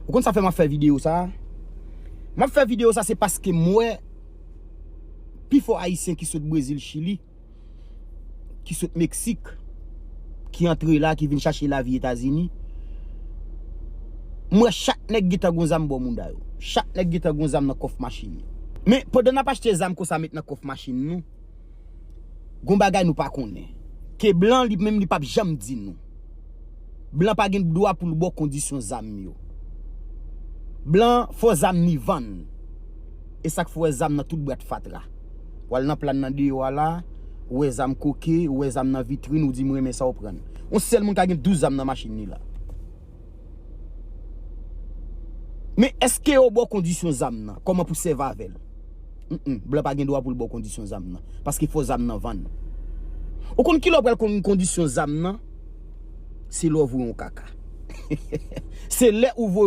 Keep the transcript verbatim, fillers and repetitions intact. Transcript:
Ou konn sa fè m ap fè videyo sa? M ap fè videyo sa se paske m wè pifò Ayisyen ki sot Brezil, Chili, ki sot Meksik, ki antre la, ki vin chache lavi Etazini. M wè chak nèg gentan gon zam bò mouda yo. Chak nèg gentan gon zam nan kòf machin yo. Men pandan n ap achte zam konsa met nan kòf machin nou, gon bagay nou pa konnen. Ke blan li menm li p ap janm di nou. Blan pa gen dwa pou l ba w kondisyon zam yo. Blan fò zam ni vann. E sa k fè w wè zam nan tout bwat fatra. W al nan plàn nan deyò a la, ou wè zam koke, ou wè zam nan vitrin, ou di m renmen sa w pran. Yon sèl moun ka gen douz zam nan machin li la. Men èske yo ba w kondisyon zam nan? Kòman pou sèvi avè l? Mm-mm, blan pa gen dwa pou l ba w kondisyon zam nan. Paske fò zam nan vann. Ou konn kilè w pral konn kondisyon zam nan? Se lè w voye yon kaka. Se lè ou voye